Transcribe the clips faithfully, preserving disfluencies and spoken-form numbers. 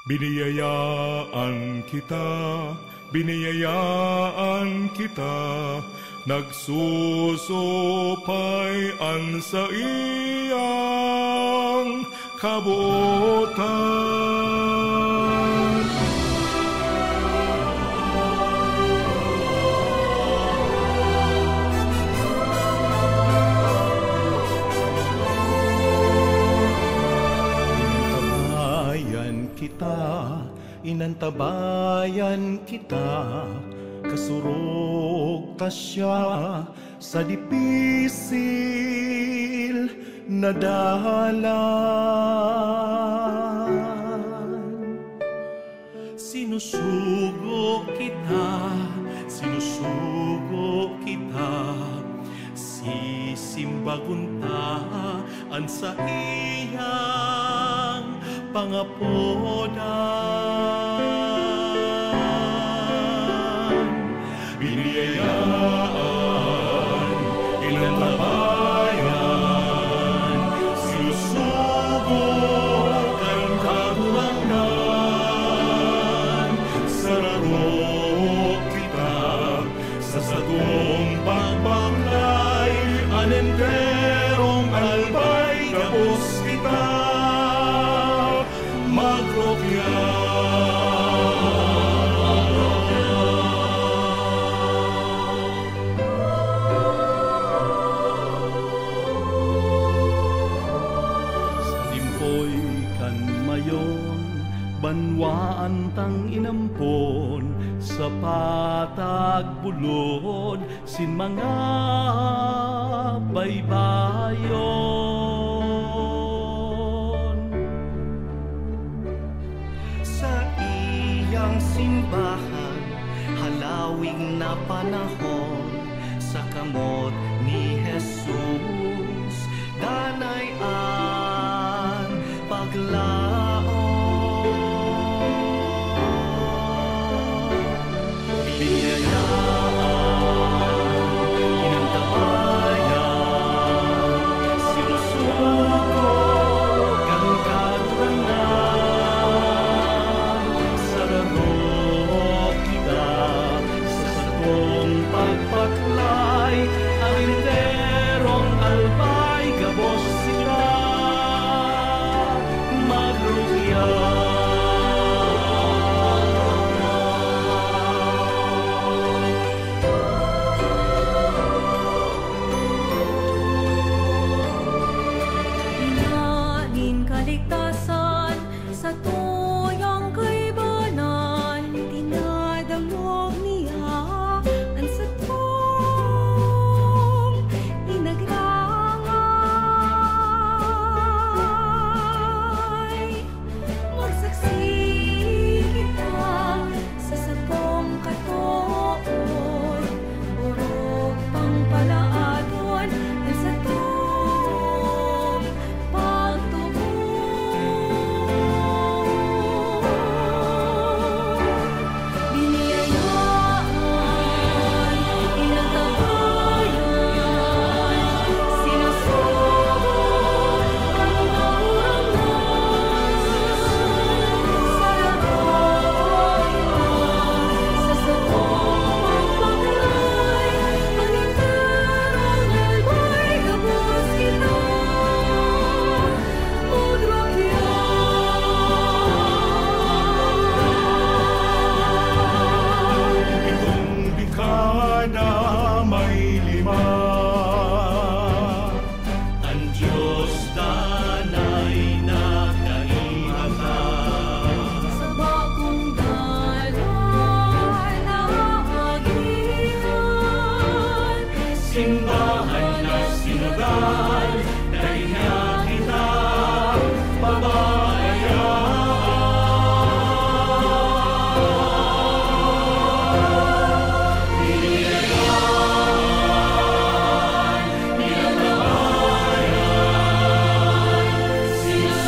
Biniyayaan kita, biniyayaan kita, nagsusupay an saiyang kabotan. Tabayan kita, inantabayan kita, kasurog ta siya sa dipisil na dalan. Sinusugo kita, sinusugo kita, sisimbagon ta an saiyang pangapodan. Biniyayaan, inantabayan, sinusugo kan Kagurangnan, sararo kita sa satong pagbaklay, an enterong albay gabos kita magrukya. Sa limpoy kan mayon, banwaan tang inampon sa patag bulod sin mga baybayon. Saiyang simbahan, halawig na panahon, sa kamot ni Jesus, danay an paglaom. Biniyayaan, inantabayan, sinusugo kan Kagurangnan, sararo kita sa satong pagbaklay, an enterong albay gabos kita magrukya. Ina nin kaligtasan, satuyang kaibanan, dinadangog niya an satong pinagrangay. Magsaksi kita sa satong katood, orog pang palaadon an satong pagtubod. Biniyayaan, inantabayan, sinusugo kan Kagurangnan, sararo kita sa satong pagbaklay, an enterong albay gabos kita magrukya. Pitong dekada may lima, an Dios danay na kaibahan. Sa bagong dalan na agihan, simbahan na sinodal, dai niya kita pababayaan. Biniyayaan, inantabayan, sinusunod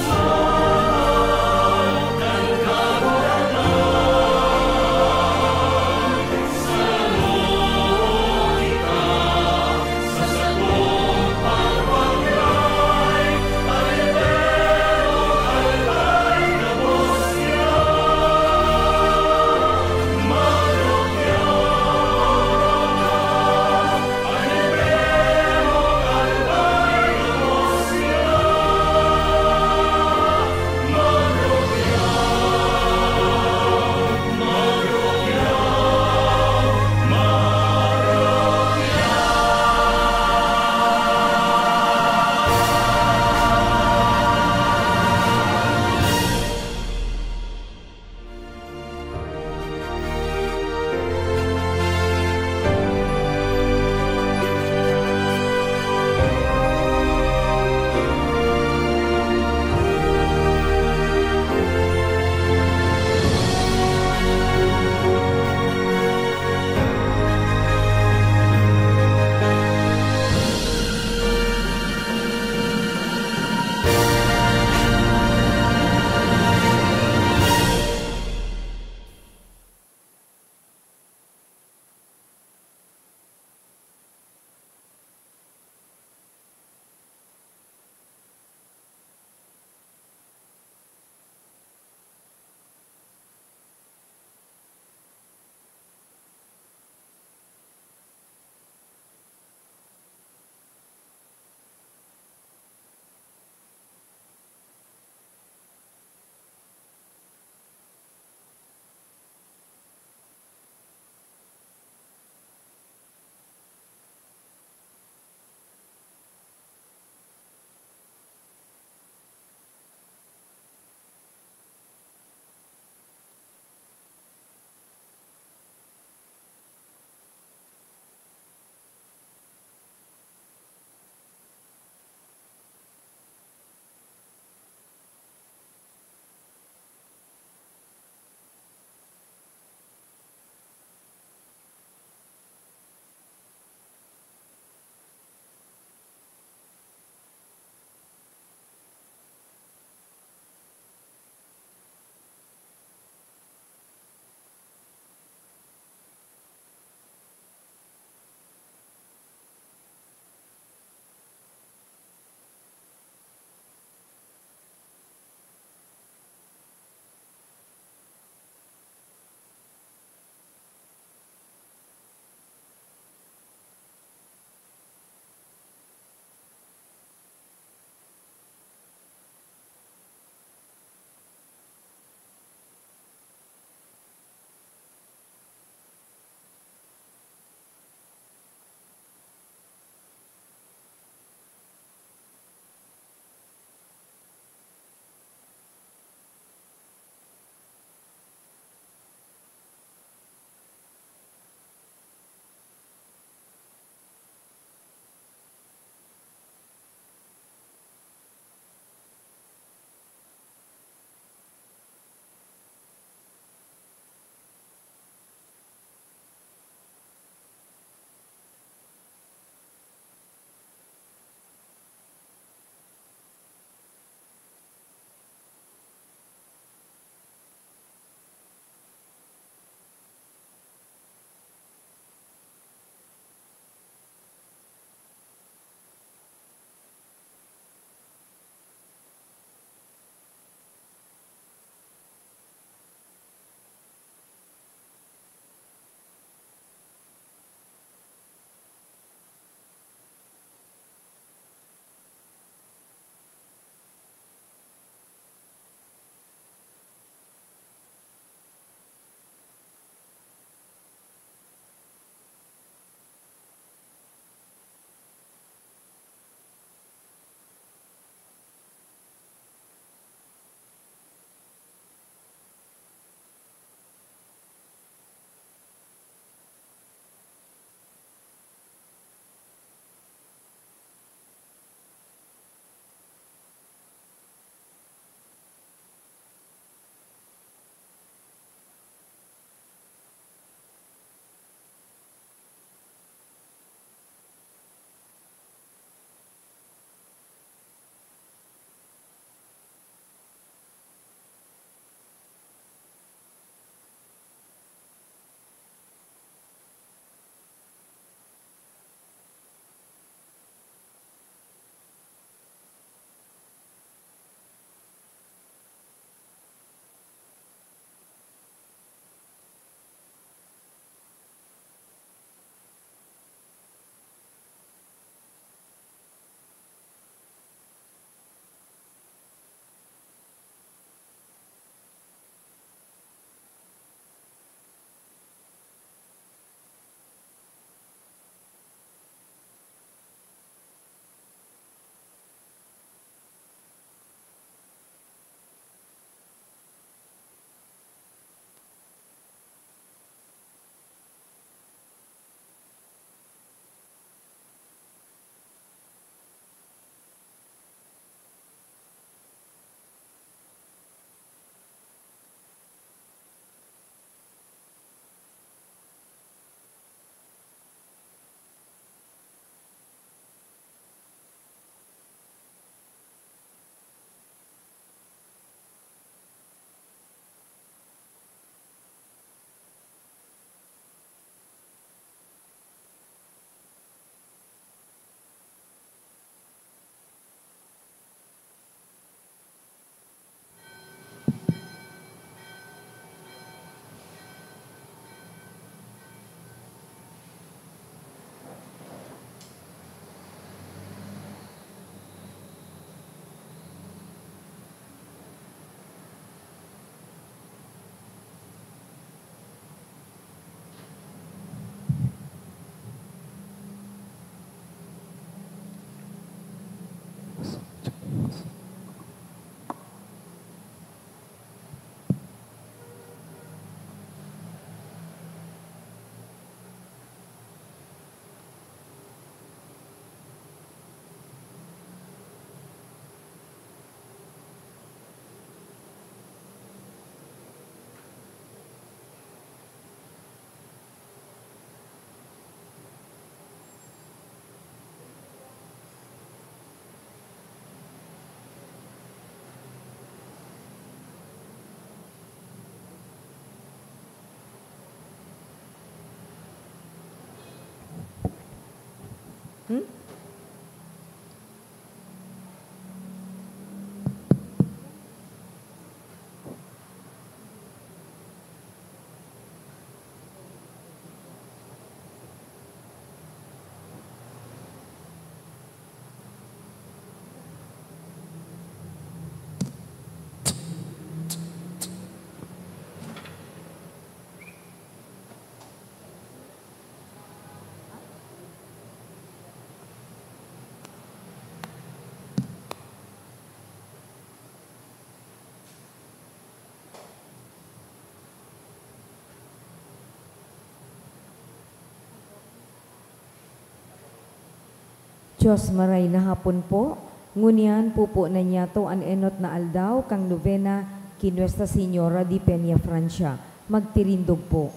Diyos, maray na hapon po. Ngunyan, pupo na niyato an enot na aldaw kan nobena ki Nuestra Señora de Peña Francia. Magtirindog po.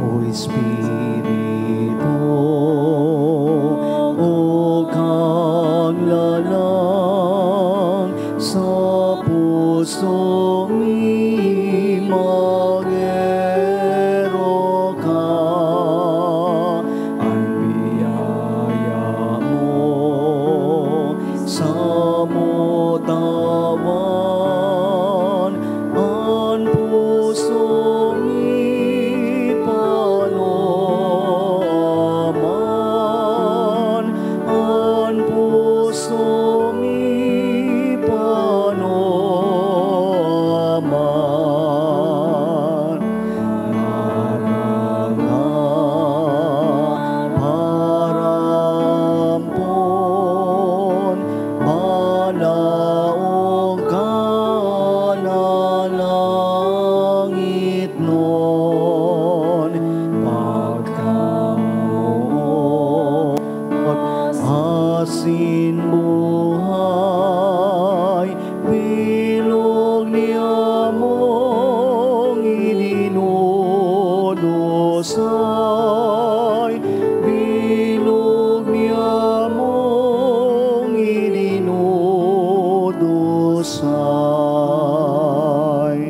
O Espiritu, o kang lalang sa puso mi, magero ka. An biyaya mo samo tawan, an puso mi panoman, an puso mi panoman. Naranga parampon, balaog ka na langitnon, pagkamoot asin buhay. Bilog niamong idinudusay, bilog niamong idinudusay.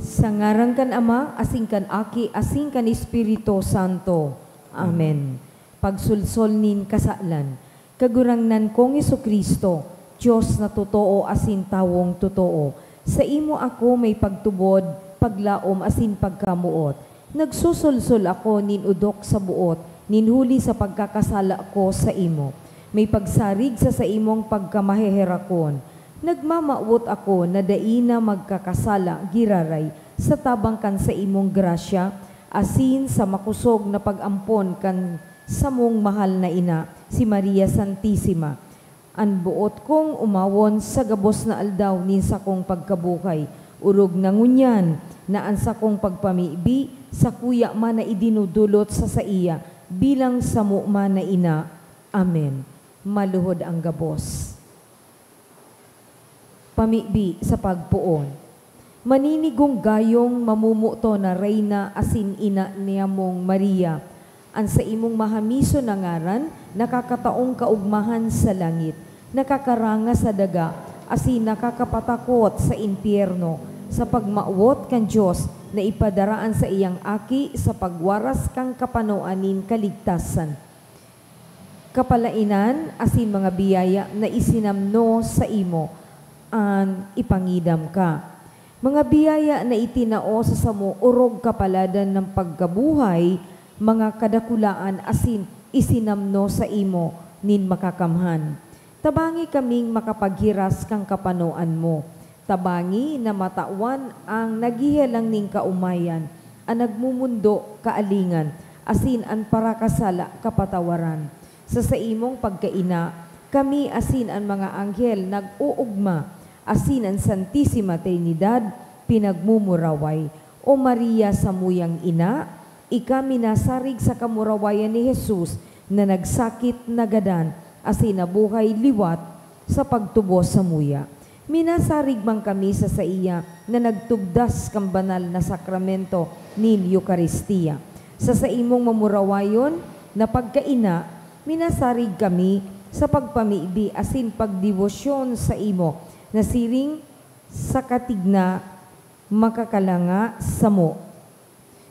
Sa ngaran kan Ama, asin kan Aki, asin kan Espiritu Santo. Amen. Pagsolsol nin kasalan. Kagurangnan kong Jesu-Cristo, Dios na totoo asin tawong totoo, saimo ako may pagtubod, paglaom asin pagkamoot. Nagsosolsol ako nin odok sa boot nin huli sa pagkakasala ko saimo. May pagsarig sa saimong pagkamaheherakon. Nagmamawot ako na dai na magkakasala giraray sa tabang kan saimong grasya, asin sa makosog na pag-ampon kan samong mahal na ina, si Maria Santisima. An boot kong omawon sa gabos na aldaw nin sakong pagkabuhay, orog na ngunyan, na an sakong pagpamibi sakuya man na idinudulot sa saiya bilang samo man na ina. Amen. Maluhod ang gabos. Pamibi sa pagpoon. Maninigong gayong mamomoton na Reyna asin ina niyamong Maria, an saimong mahamison na ngaran nakakataong kaogmahan sa langit, nakakaranga sa daga, asin nakakapatakot sa impyerno, sa pagmawot kan Dios na ipadara an saiyang Aki sa pagwaras kan kapanoan nin kaligtasan. Kapalaenan asin mga biyaya na isinamno saimo an ipangidam ka. Mga biyaya na itinao sa samo orog kapaladan na pagkabuhay, mga kadakulaan asin isinamno saimo nin Makakamhan. Tabangi kaming makapaghiras kan kapanoan mo. Tabangi na matawan an naghehelang nin kaomayan, an nagmomondo kaalingan, asin an parakasala kapatawaran. Sa saimong pagkaina, kami asin an mga anghel nag-oogma, asin an Santisima Trinidad pinagmumuraway. O Maria, samuyang ina, ika minasarig sa kamurawayan ni Jesus na nagsakit, nagadan, asin nabuhay liwat sa pagtubos samuya. Minasarig man kami sa saiya na nagtugdas kan banal na sakramento nin Eukaristia. Sa saimong mamurawayon na pagkaina, minasarig kami sa pagpamibi asin pagdebosyon saimo na siring sa katigna makakalanga samo.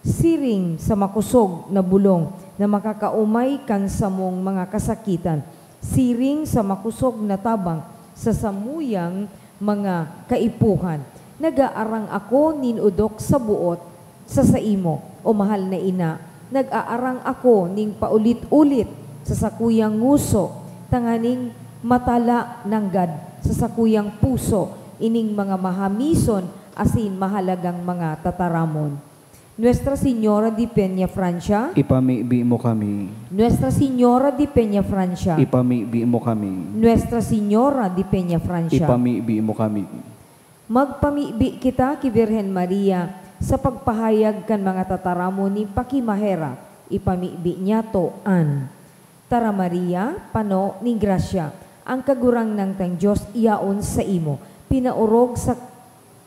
Siring sa makosog na bulong na makakaomay kan samong mga kasakitan, siring sa makosog na tabang sa samuyang mga kaipuhan, nag-aarang ako nin odok sa boot sa saimo, o mahal na ina. Nag-aarang ako nin paulit-ulit sa sakuyang ngoso, tanganing matala nanggad sa sakuyang puso ining mga mahamison asin mahalagang mga tataramon. Nuestra Señora de Peña Francia. Ipamibi mo kami. Nuestra Señora de Peña Francia. Ipamibi mo kami. Nuestra Señora de Peña Francia. Ipamibi mo kami. Magpamibi kita ki Birhen Maria sa pagpahayag kan mga tataramon nin pakimaherak. Ipamibi niyato an Tara Maria, pano nin grasya, ang Kagurangnan tang Dios yaon saimo. Pinaorog sa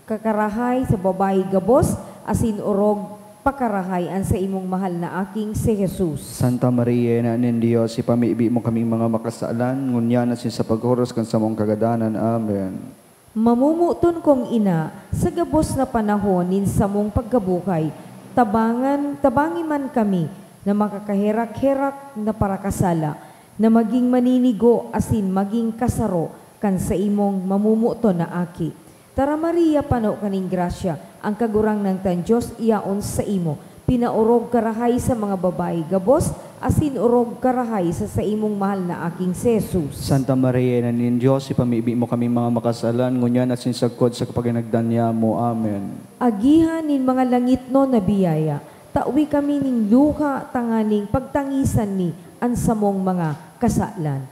kakarahay sa babayi gabos, asin orog pakarahay an saimong mahal na aking si Jesus. Santa Maria, Ina nin Dios, ipamibi mo kaming mga makasalan, ngunyan asin sa paghoros kan samong kagadanan. Amen. Mamomoton kong ina, sa gabos na panahon nin samong pagkabuhay, tabangan, tabangi man kami na makakaherak-herak na parakasala, na magin maninigo asin magin kasaro kan saimong mamomoton na aki. Tara Maria, pano ka nin grasya, ang Kagurangnan tang Dios yaon saimo. Pinaorog ka rahay sa mga babayi gabos, asin orog ka rahay sa saimong mahal na aking si Jesus. Santa Maria, Ina nin Dios, ipamibi mo kaming mga makasalan, ngunyan asin sagkod sa kapaghinagdan nyamo. Amen. Agihan nin mga langitnon na biyaya, tawi kami nin luha tanganing pagtangisan mi an samong mga kasalan.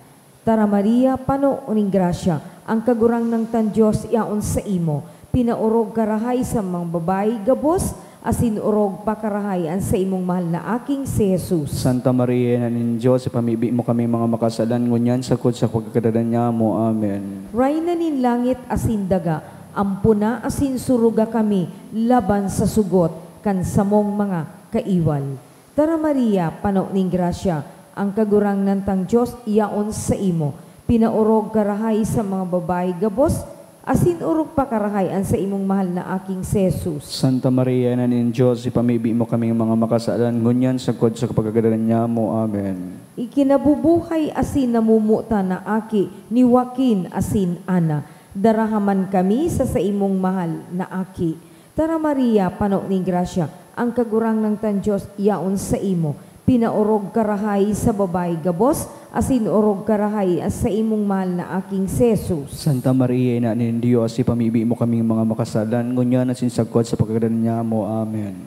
Tara Maria, pano nin grasya, ang Kagurangnan tang Dios yaon saimo. Pinaorog ka rahay sa mga babayi gabos, asin orog pa karahay an saimong mahal na aking si Jesus. Santa Maria, Ina nin Dios, ipamibi mo kami mga makasalan, ngunyan sagkod sa pagkagadan nyamo. Amen. Rayna nin langit asin daga, ampona asin suruga kami laban sa sugot kan samong mga kaiwal. Tara Maria, pano nin grasya, ang Kagurangnan tang Dios yaon saimo. Pinaorog ka rahay sa mga babayi gabos, asin orog pa karahay an saimong mahal na aking si Jesus. Santa Maria, Ina nin Dios, ipamibi mo kaming mga makasalan, ngunyan sagkod sa kapagkagadan nyamo. Amen. Ikinabubuhay asin namomotan na aki ni Joaquin asin Ana, daraha man kami sa saimong mahal na aki. Tara Maria, pano nin grasya, ang Kagurangnan tang Dios yaon saimo. Pinaorog ka rahay sa babayi gabos, asin orog ka rahay sa saimong mahal na aking si Jesus. Santa Maria, Ina nin Dios, ipamibi mo kaming mga makasalan, ngunyan asin sagkod sa pagkagadan nyamo. Amen.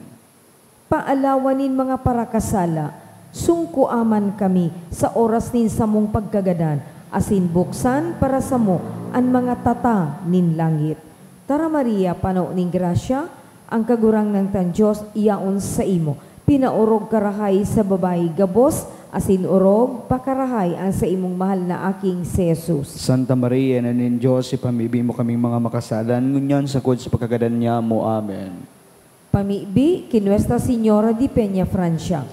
Paalawan nin mga parakasala, sungkoa man kami sa oras nin samong pagkagadan, asin buksan para samo an mga tata nin langit. Tara Maria, pano nin grasya, ang Kagurangnan tang Dios yaon saimo. Pinaorog ka rahay sa babayi gabos, asin orog pa karahay an saimong mahal na aking si Jesus. Santa Maria, Ina nin Dios, ipamibi mo kaming mga makasalan, ngunyan sagkod sa pagkagadan nyamo. Amen. Pamibi ki Nuestra Señora de Peñafrancia.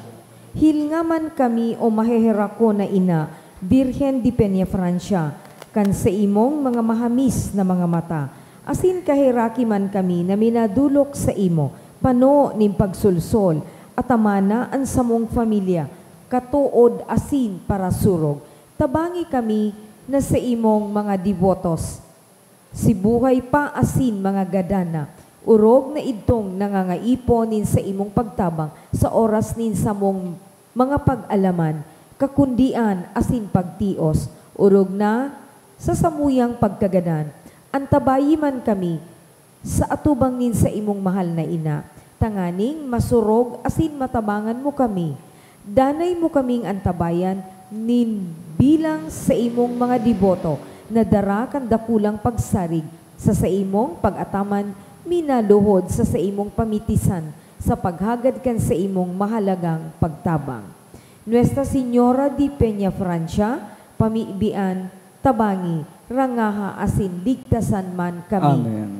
Hilnga man kami, o maheherakon na ina, Birhen de Peñafrancia, kan saimong mga mahamis na mga mata, asin kaheraki man kami na minadolok saimo, pano nin pagsolsol, atamana an samong familia, katood asin parasurog. Tabangi kami na saimong mga debotos. Si buhay pa asin mga gadan na, orog na idtong nangangaipo nin saimong pagtabang sa oras nin samong mga pag-alaman, kakundian asin pagtios, orog na sa samuyang pagkagadan. Antabayi man kami sa atubang nin saimong mahal na ina, tanganing masurog asin matabangan mo kami. Danay mo kaming antabayan nin bilang saimong mga deboto na dara kan dakulang pagsarig sa saimong pag-ataman minaluhod sa saimong pamitisan sa paghagad kan saimong mahalagang pagtabang. Nuestra Señora de Peñafrancia, pamibian, tabangi, rangaha asin ligtasan man kami. Amen.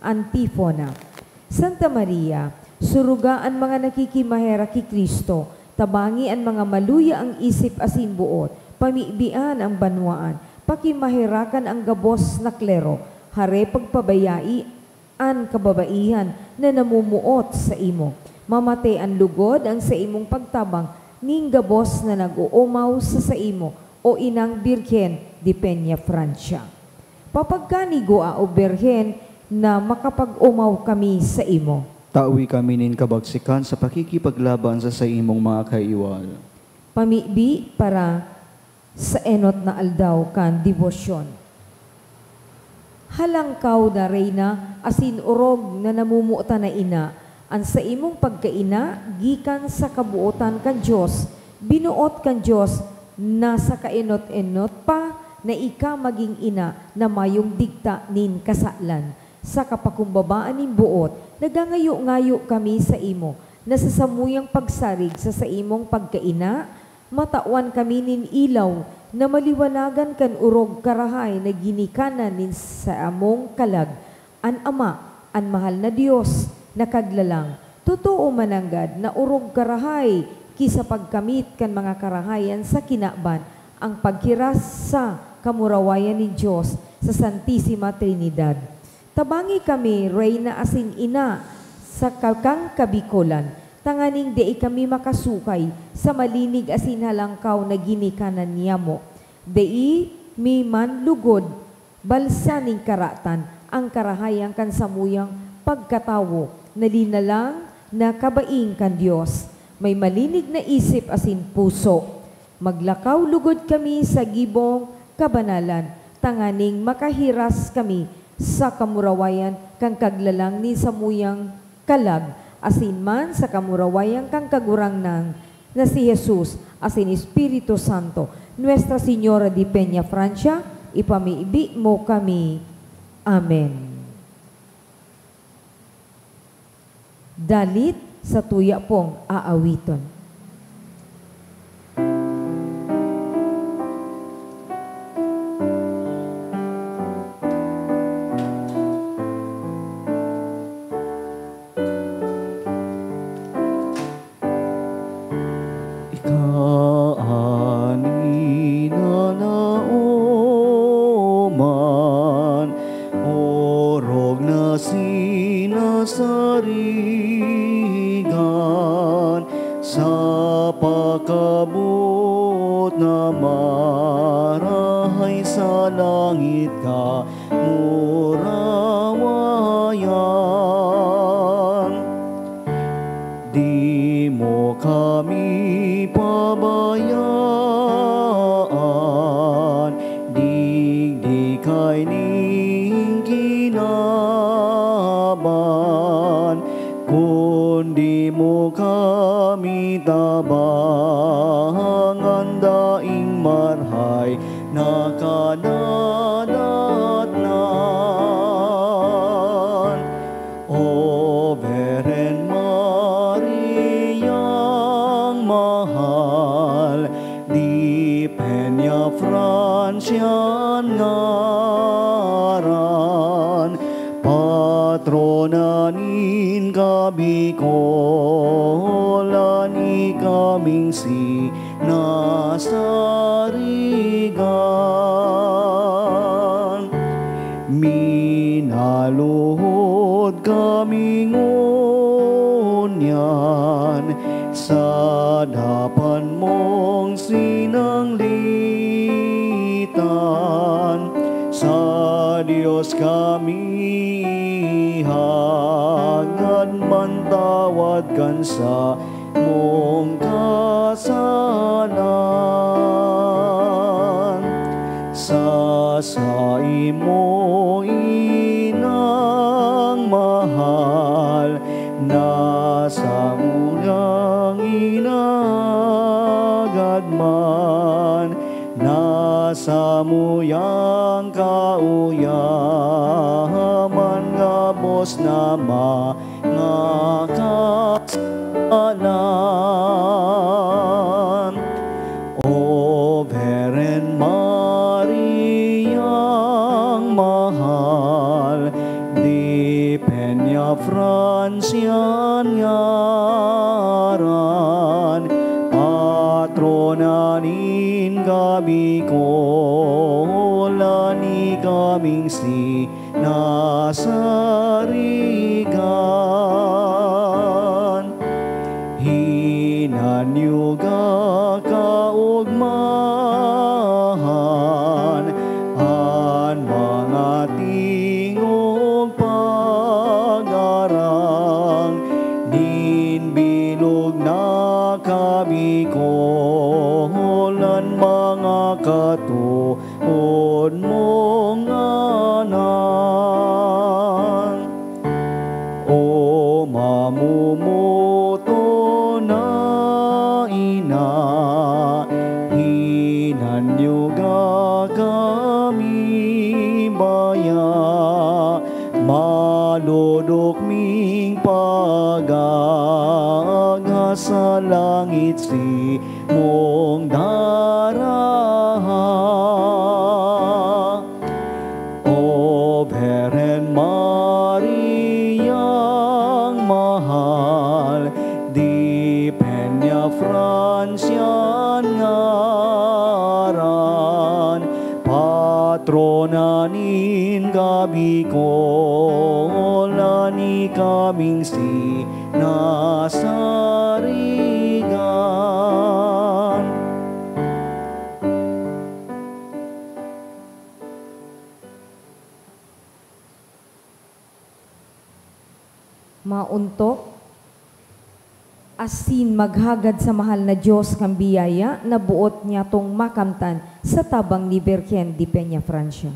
Antifona. Santa Maria, suruga an mga nakikimaherak ki Cristo, tabangi an mga maluya an isip asin boot, pamibian an banwaan, pakimaherakan an gabos na klero, hare pagpabayai an kababaihan na namomoot saimo. Mamate an lugod an saimong pagtabang nin gabos na nag-oomaw sa saimo, o Inang Birhen de Peñafrancia. Papagkanigoa, o Birhen, na makapag-omaw kami saimo. Tawi kami nin kabagsikan sa pakikipaglaban sa saimong mga kaiwal. Pamibi para sa enot na aldaw kan debosyon. Halangkaw na Reyna asin orog na namomotan na ina, an saimong pagkaina gikan sa kabootan kan Dios, binoot kan Dios na sa kaenot-enot pa na ika magin ina na mayong digta nin kasalan. Sa kapakumbabaan nin boot, nagangayo-ngayo kami saimo na sa samuyang pagsarig sa saimong pagkaina, matawan kami nin ilaw na maliwanagan kan orog karahay na ginikanan nin samong kalag, an Ama, an mahal na Dios na Kaglalang. Totoo mananggad na orog karahay ki sa pagkamit kan mga karahayan sa kinaban, ang paghiras sa kamurawayan nin Dios sa Santisima Trinidad. Tabangi kami, Reyna asin Ina, sa kakang kabikolan, tanganing dai kami makasukay sa malinig asin halangkaw na ginikanan niyamo. Dai mi man lugod balsa nin karatan ang karahayan kan samuyang pagkatawo na linalang na kabaing kan Dios. May malinig na isip asin puso. Maglakaw lugod kami sa gibong kabanalan, tanganing makahiras kami sa kamurawayan kan kaglalang nin samuyang kalag, asin man sa kamurawayan kan Kagurangnan na si Jesus asin Espiritu Santo. Nuestra Señora de Peña Francia, ipamibi mo kami. Amen. Dalit sa tuya pong aawiton. Ika an ina na oman, orog na sinasarigan, sa pakabot na marahay sa langit ka murawayan. Di mo kami pabayaan, digdi kaining kinaban, kundi mo kami tabangan, daing marhay na kadadatnan. O Birhen Mariang mahal, di Peña Francia an ngaran, patrona nin kabikolan, ikaming si nasarigan. Minaluhod kami ngunyan sa dapan mong sinanglitan. Sa Dios kami ihangad man tawad kan sa mong kasalan. Sa saimo inang mahal, na samuyang inagad man, na samuyang kauyaman gabos na ma- mga kasalan. O Birhen Mariang mahal, di Peña Francia an ngaran, patrona nin kabikolan, ikaming si nasarigan. Hinanyuga kaogmahan an mga tingog pagharang nin bilog na kabikolan, mga kato- od mong ngaran. O mamomoton na ina, hinanyuga ka Aga sa langit simong daraha. O Birhen Mariang mahal, di Peña Francia an ngaran, patrona nin Kabicol, na ni kaming sinasarigan. Maontok asin maghagad sa mahal na Dios kan biyaya na boot niyatong makamtan sa tabang ni Birhen de Peña Francia.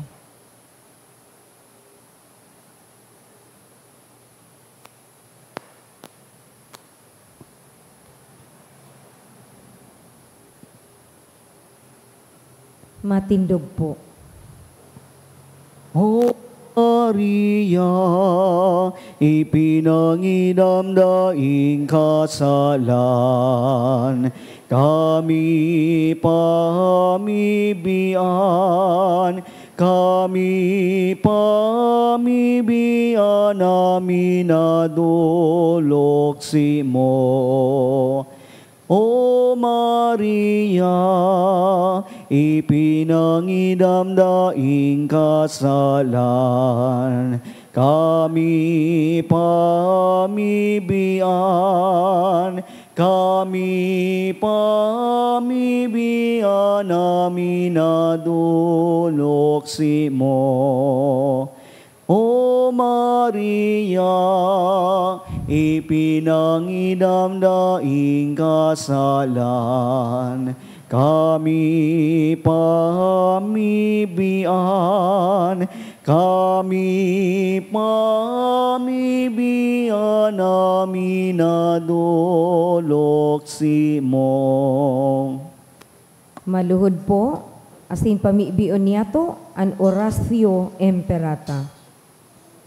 Matindog po. O Maria, ipinangidam daing kasalan, kami pamibian, kami pamibian na minadolok simo. O Maria, ipinangidam daing kasalan, kami pamibian, kami pamibian na minadolok simo. O Maria, ipinangidam daing kasalan, kami pamibian, kami pamibian na minadolok simo. Maluhod po, asin pamibion niyato an Oratio Imperata.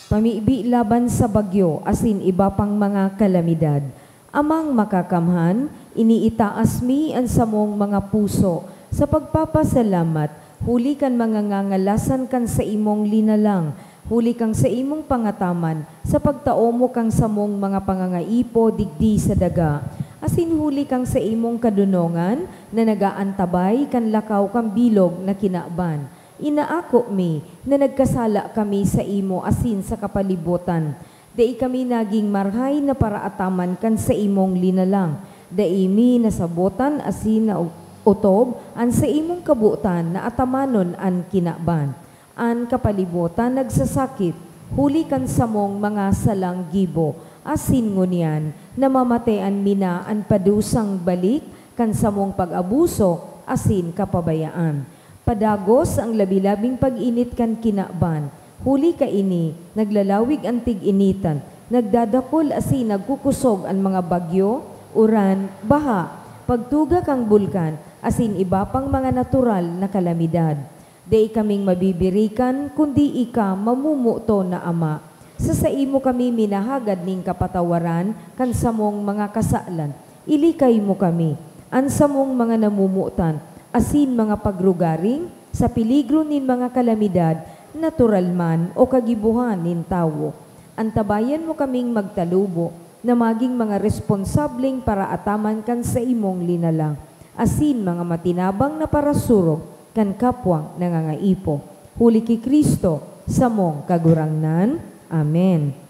Pamibi laban sa bagyo asin iba pang mga kalamidad. Amang Makakamhan, iniitaas mi an samong mga puso sa pagpapasalamat huli kan mga ngangalasan kan saimong linalang, huli kan saimong pangataman sa pagtao mo kan samong mga pangangaipo digdi sa daga, asin huli kan saimong kadonongan na nag-aantabay kan lakaw kan bilog na kinaban. Inaako mi na nagkasala kami saimo asin sa kapalibotan. Dai kami nagin marahay na paraataman kan saimong linalang. Dai mi nasabotan asin naotob an saimong kabotan na atamanon an kinaban. An kapalibotan nagsasakit huli kan samong mga salang gibo, asin ngunyan namamatean mi na an padusang balik kan samong pag-abuso asin kapabayaan. Padagos an labi-labing pag-init kan kinaban. Huli kaini, naglalawig an tig-initan, nagdadakul asin nagkukosog an mga bagyo, uran, baha, pagtuga kan bulkan, asin iba pang mga natural na kalamidad. Dai kaming mabibirikan, kundi ika, mamumuto na Ama. Sa saimo kami minahagad nin kapatawaran kan samong mga kasalan. Ilikay mo kami, an samong mga namomotan, asin mga pagrugaring sa peligro nin mga kalamidad, natural man o kagibohan nin tawo. Antabayan mo kaming magtalubo na magin mga responsableng paraataman kan saimong linalang, asin mga matinabang na parasurog kan kapwang nangangaipo. Huli ki Cristo, samong Kagurangnan. Amen.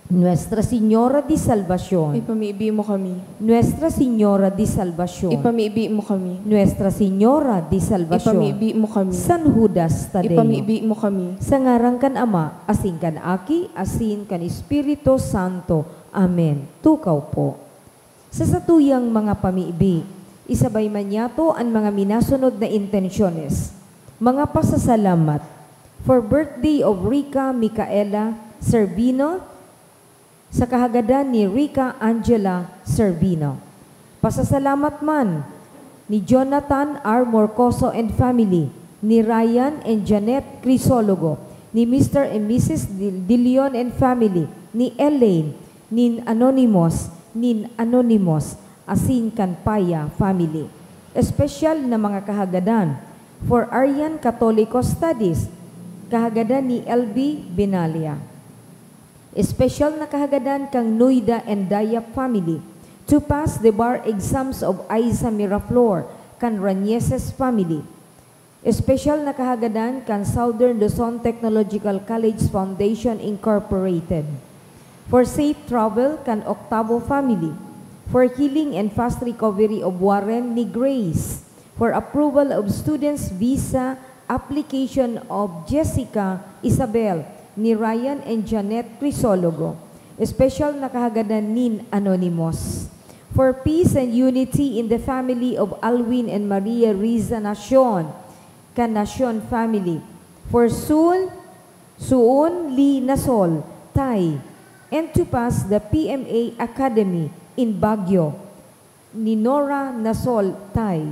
Nuestra Señora de Salvacion. Ipamibi mo kami. Nuestra Señora de Salvacion. Ipamibi mo kami. Nuestra Señora de Salvacion. Ipamibi mo kami. San Judas Tadeo. Ipamibi mo kami. Sa ngaran kan Ama, asin kan Aki, asin kan Espiritu Santo. Amen. Tukaw po. Sa satuyang mga pamibi, isabay man niyato an mga minasunod na intensyones. Mga pasasalamat. For birthday of Rica Micaela Servino, sa kahagadan ni Rica Angela Servino. Pasasalamat man ni Jonathan R. Morcoso and family, ni Ryan and Janet Crisologo, ni Mister and Missus Dil-, Dilion and family, ni Elaine, nin Anonymous, nin Anonymous asin kan Paya family. Espesyal na mga kahagadan for Aryan Katoliko Studies, kahagadan ni L B Benalia. Espesyal na kahagadan kan Nuida and Dayap family to pass the bar exams of Aiza Miraflor kan Rañeses family. Espesyal na kahagadan kan Southern Luzon Technological College Foundation Incorporated. For safe travel kan Octavo family. For healing and fast recovery of Warren ni Grace. For approval of students visa application of Jessica, Isabel, ni Ryan and Janet Crisologo. Espesyal na kahagadan nin Anonymous. For peace and unity in the family of Alwin and Maria Riza Nacion, kan Nacion family. For Sul, Suon Lee Nasol, Tay, and to pass the P M A Academy in Baguio, ni Nora Nasol, Tay.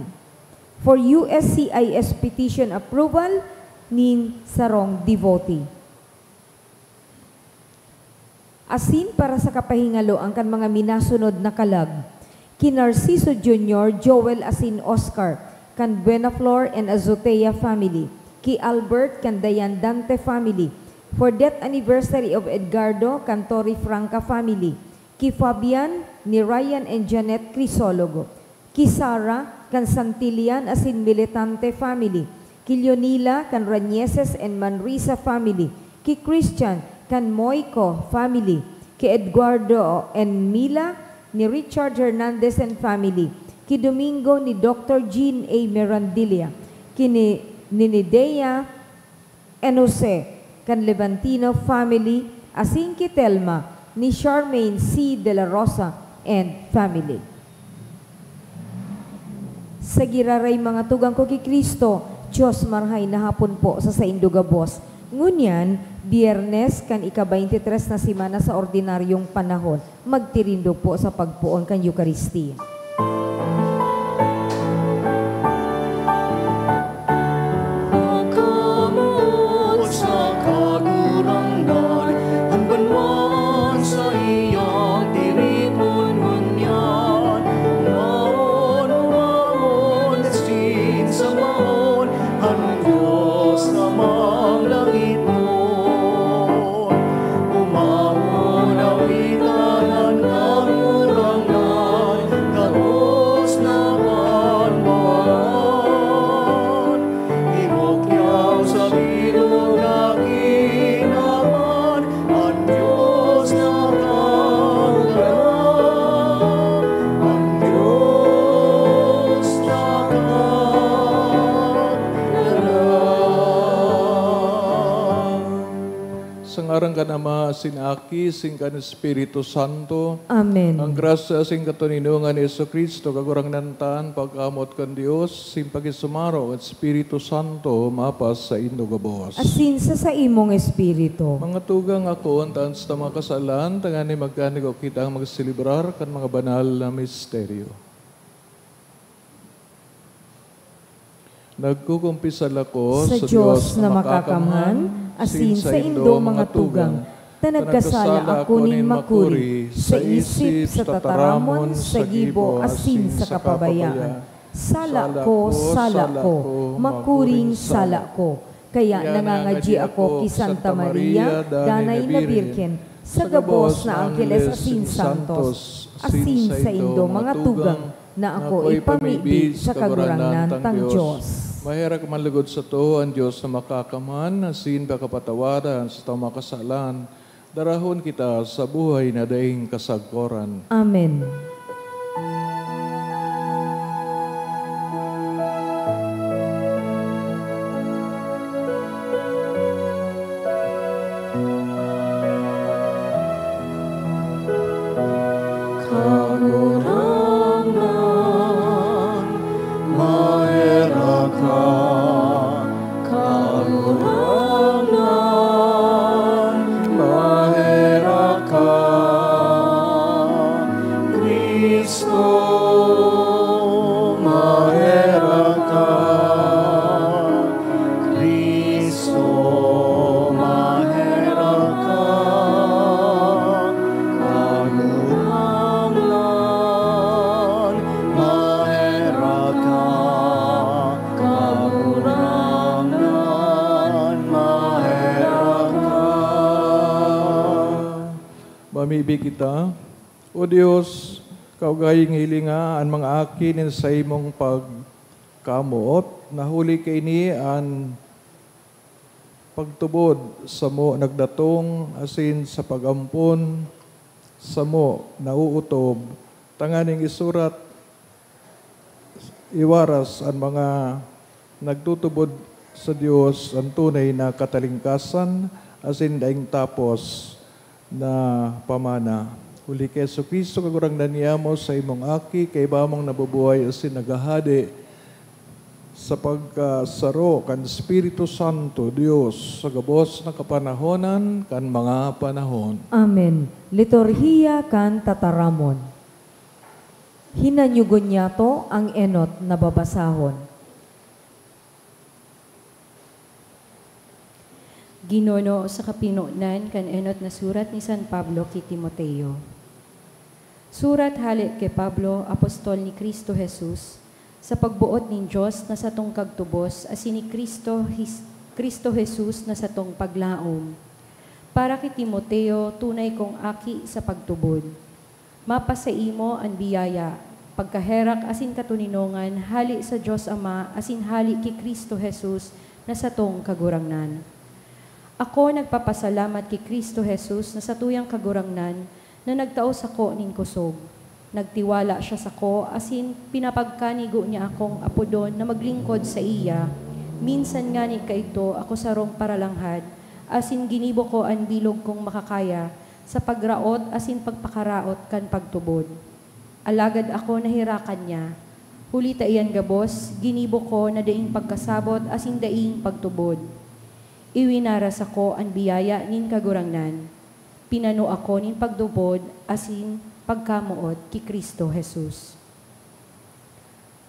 For U S C I S petition approval, nin sarong devotee. Asin para sa kapahingaloan kan mga minasunod na kalag, ki Narciso Junior, Joel asin Oscar, kan Buenaflor and Azotea family, ki Albert kan Dayan Dante family, for death anniversary of Edgardo kan Torre Franca family, ki Fabian ni Ryan and Janet Crisologo, ki Sarah kan Santillan asin Militante family, ki Leonila kan Rañeses and Manrisa family, ki Christian kan Moico family, ki Eduardo and Mila ni Richard Hernandez and family, ki Domingo ni Doctor Jean A. Mirandilla, ki ni, ni Nidea and Jose kan Levantino family, asin ki Telma ni Charmaine C. De La Rosa and family. Sa giraray, mga tugang ko ki Cristo, Dios marahay na hapon po sa saindo gabos. Ngunyan, Biyernes kan ika-baynte tres na semana sa ordinaryong panahon. Magtirindog po sa pagpoon kan Eukaristia. Pagkamoot sa Kagurangnan, an banwaan sa iyang tiripon ngunyan. Umawon, umawon, asin sa maon, an Dios Amang langitnon. Umawon, awitan an Kagurangnan, gabos na banwaan. Ibukyaw sa bilog na kinaban, an Dios na kagalang, an Dios na kagalang. Sa ngaran kan Ama, asin Aki, asin kan Espiritu Santo. Amen. Ang grasya asin katoninongan ni Jesu-Cristo, Kagurangnan ta, an pag-amot kan Dios, asin pakisumaro kan Espiritu Santo, mapas saindo gabos. Asin sa saimong espiritu. Mga tugang, akoon ta an satong mga kasalan, tanganing magkanigo kitang magselebrar kan mga banal na misteryo. Nagkukumpisal ako sa Dios na Makakamhan, asin saindo, mga tugang, ta nagkasala ako nin makuri sa isip, sa tataramon, sa gibo, asin sa kapabayaan. Sala ko, sala ko, makuring sala ko. Kaya nangangadyi ako ki Santa Maria, Danay na Birhen, sa gabos na angheles asin santos, asin saindo, mga tugang, na ako ipamibi sa Kagurangnan tang Dios. Maherak man lugod sato an Dios na Makakamhan, asin pakapatawaran an satong mga kasalan, darahon kita sa buhay na daing kasagkoran. Amen. Kagurangnan, maherak ka. Kagurangnan, maherak ka. Cristo, maherak ka. Cristo, maherak ka. Kagurangnan, Bi kita, O Dios, kaugaying hilinga an mga aki nin saimong pagkamoot, na huli kaini an pagtubod samo nagdatong, asin sa pag-ampon samo nauotob, tanganing isurat iwaras an mga nagtutubod sa Dios an tunay na katalingkasan asin daing tapos na pamana. Huli ki Jesu-Cristo, Kagurangnan niyamo, saimong Aki, kaiba mong nabubuhay asin naghahade sa pagkasaro kan Espiritu Santo, Dios, sa gabos na kapanahonan kan mga panahon. Amen. Liturhiya kan Tataramon. Hinanyugon niyato ang enot na babasahon. Ginonoo sa kapinonan kan enot na surat ni San Pablo ki Timoteo. Surat hale ki Pablo, apostol ni Cristo Jesus, sa pagboot nin Dios na satong Kagtubos asin ni Cristo His-, Cristo Jesus na satong paglaom. Para ki Timoteo, tunay kong aki sa pagtubod. Mapasaimo an biyaya, pagkaherak asin katoninongan hale sa Dios Ama asin hale ki Cristo Jesus na satong Kagurangnan. Ako nagpapasalamat ki Cristo Jesus na satuyang Kagurangnan na nagtao sako nin kosog. Nagtiwala siya sako asin pinapagkanigo niya akong apodon na maglingkod saiya. Minsan ngani kaidto ako sarong paralanghad, asin ginibo ko an bilog kong makakaya, sa pagraot asin pagpakaraot kan pagtubod. Alagad ako naherakan niya. Huli ta iyan gabos, ginibo ko na daing pagkasabot asin daing pagtubod. Iwinaras ako an biyaya nin Kagurangnan. Pinano ako nin pagtubod asin pagkamoot ki Cristo Jesus.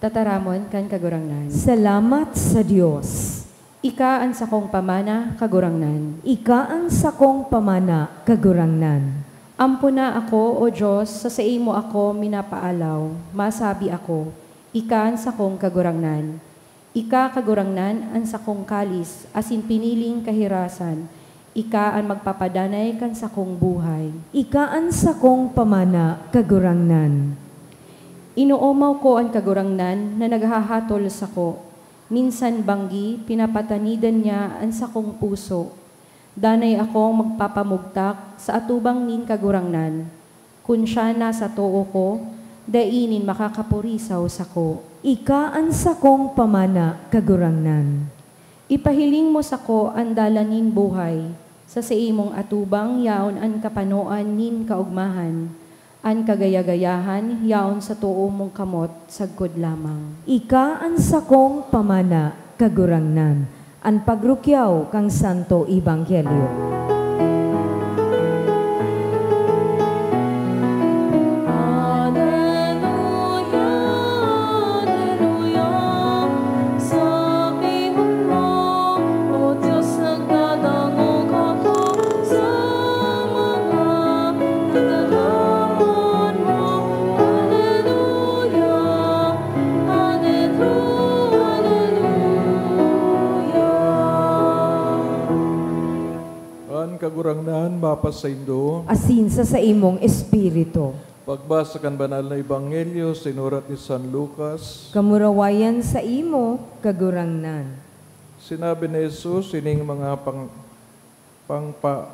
Tataramon kan Kagurangnan. Salamat sa Dios. Ika an sakong pamana, Kagurangnan. Ika an sakong pamana, Kagurangnan. Ampona ako, O Dios, sa saimo ako minapaalaw. Masabi ako, "Ika an sakong Kagurangnan." Ika, Kagurangnan, an sakong kalis asin piniling kahirasan. Ika an magpapadanay kan sakong buhay. Ika an sakong pamana, Kagurangnan. Inoomaw ko an Kagurangnan na naghahatol sako. Minsan banggi, pinapatanidan niya an sakong puso. Danay akong magpapamugtak sa atubang nin Kagurangnan. Kun siya nasa too ko, dai nin makakapurisaw sako. Ika an sakong pamana, Kagurangnan. Ipahiling mo sako an dalan nin buhay. Sa saimong atubang yaon an kapanoan nin kaogmahan. An kagaya-gayahan yaon sa too mong kamot sagkod lamang. Ika an sakong pamana, Kagurangnan. An pagrukyaw kan Santo Ebanghelyo. Aleluya, aleluya, sa pihon mo, O Diyos, nagdadangog ako sa mga tataramon mo. Aleluya, aleluya, aleluya. An Kagurangnan mapasaindo. Asin sa saimong espiritu. Pagbasa kan Banal na Ebanghelyo sinurat ni San Lucas. Kamurawayan saimo, Kagurangnan. Sinabi ni Jesus ining mga pang-, pangpa-,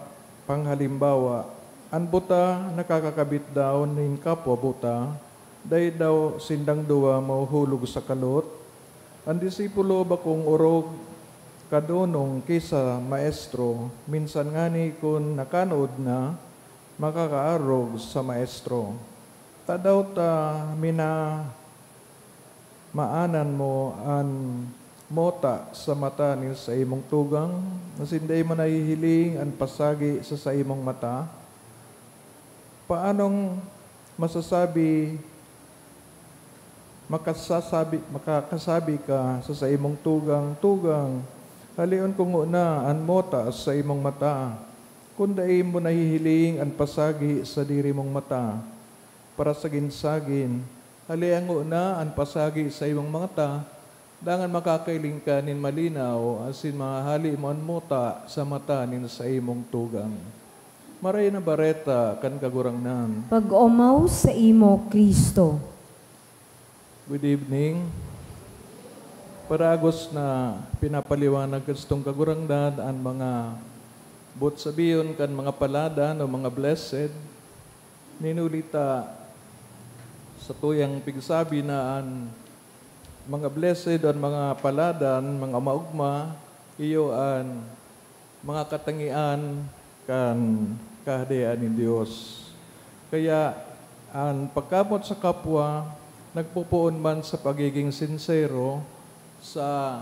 panghalimbawa, "An buta nakakakabit daw nin kapwa buta, dai daw sindang duwa mahuhulog sa kalot? An disipulo bakong orog kadonong ki sa maestro, minsan ngani kun nakanood na, makakaarog sa maestro. Tadaw ta mina-, maanan mo an mota sa mata nin saimong tugang, asin dai mo nahihiling an pasagi sa saimong mata? Paanong masasabi, makasasabi, makakasabi ka sa saimong tugang, 'Tugang, haleon ko ngona an mota sa imong mata,' kun dai mo nahihiling an pasagi sa sadiri mong mata? Parasagin-sagin, haleon ngona an pasagi sa imong mata, dangan makakahiling ka nin malinaw asin mahahale mo an mota sa mata nin saimong tugang." Maray na Bareta kan Kagurangnan. Pag-omaw saimo, Cristo. Good evening. Paragos na pinapaliwanag kan satong Kagurangnan an mga boot sabihon kan mga paladan o mga blessed. Nin huli ta, satuyang pigsabi na an mga blessed, an mga paladan, mga maogma, iyo an mga katangian kan Kahadean nin Dios. Kaya, an pagkamoot sa kapwa nagpopoon man sa pagiging sinsero, sa